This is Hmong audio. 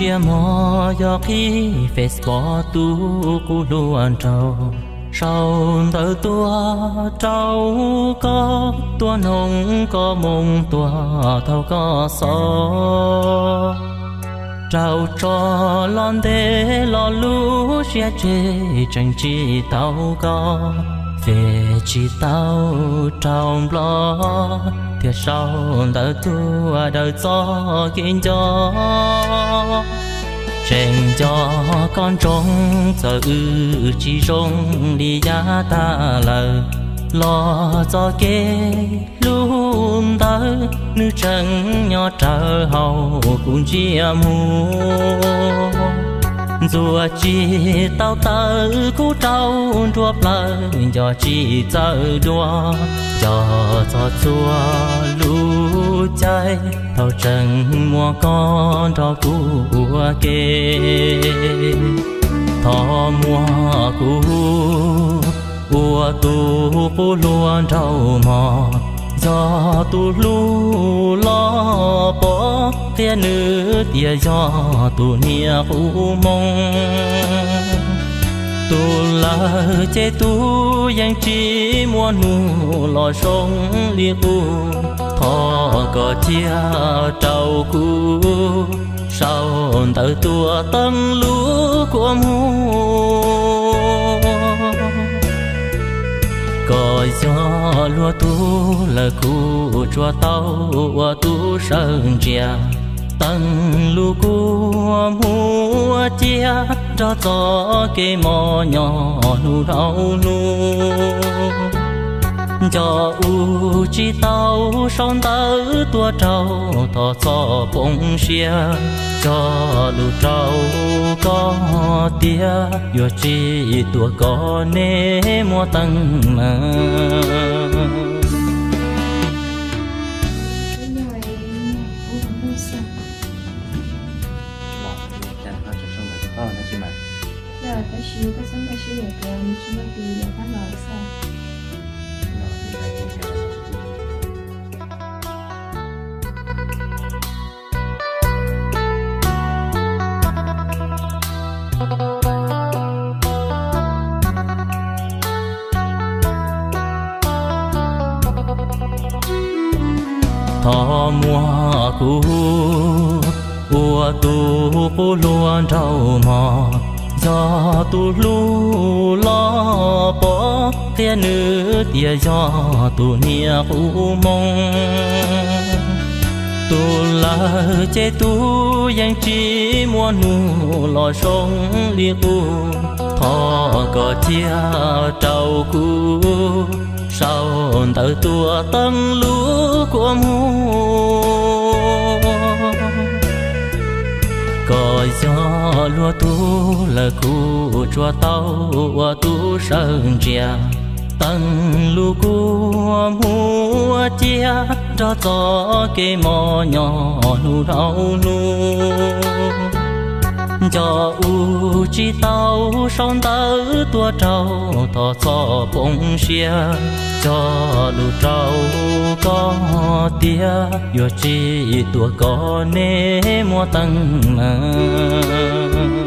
Ntsej muag yog qhib Facebook tus qub hlua nraug, sau ntawv tuaj rau koj, tuaj noog koj moo tuaj thaum koj xaus. Raug tso los ntev los lub siab tseg tseem tsis tau koj, fem tsis tau raug nplog, thiaj sau ntawv tuaj daws txoj kev nco. Tseem nco koj ntsoov txawm wb tsis zoo li yav tas lawm, los txoj kev hlub ntawd nws tseem nyob rawv hauv kuv ntsiab mus. Ntxuav tsis tau tawv kub rau nruab plawv, nco tsis txawj dua, nco txog txhua lub caij thaum tseem muaj koj nrog kuv ua ke. Thov muab kuv ua tus qub hlua nraug mog, yog tus hlub los pov, qhia nws tias yog tus niag qub moo. Tus lawm ces tus yeej tsis muaj nus los zoo li qub. Thov koj cia rau kuv sau ntawv tuaj teeb lub kua muag. Koj yog luag tug lawm kuv tsuas tau ua tub sawv ntsia, teeb lub kua muag cia nrog txoj kev mos nyob hnub dhau hnub. Nco ua tsis tau sau ntawv tuaj rau, thov txhob poob siab, cog lus rau koj tias yuav tsis tuaj kom neb muaj teeb meem. Thov muab kuv ua tus qub hlua nraug mog, yog tus hlub los pov, qhia nws tias yog tus niag qub moo. Tus lawm ces tus yeej tsis muaj nus los zoo li qub. Thov koj cia rau kuv sau ntawv tuaj teeb lub kua muag. Koj yog luag tug lawm kuv tsuas tau ua tub sawv ntsia, teeb lub kua muag cia nrog txoj kev mos nyob hnub dhau hnub. Nco ua tsis tau sau ntawv tuaj rau, thov txhob poob siab, cog lus rau koj tias yuav tsis tuaj kom neb muaj teeb meem.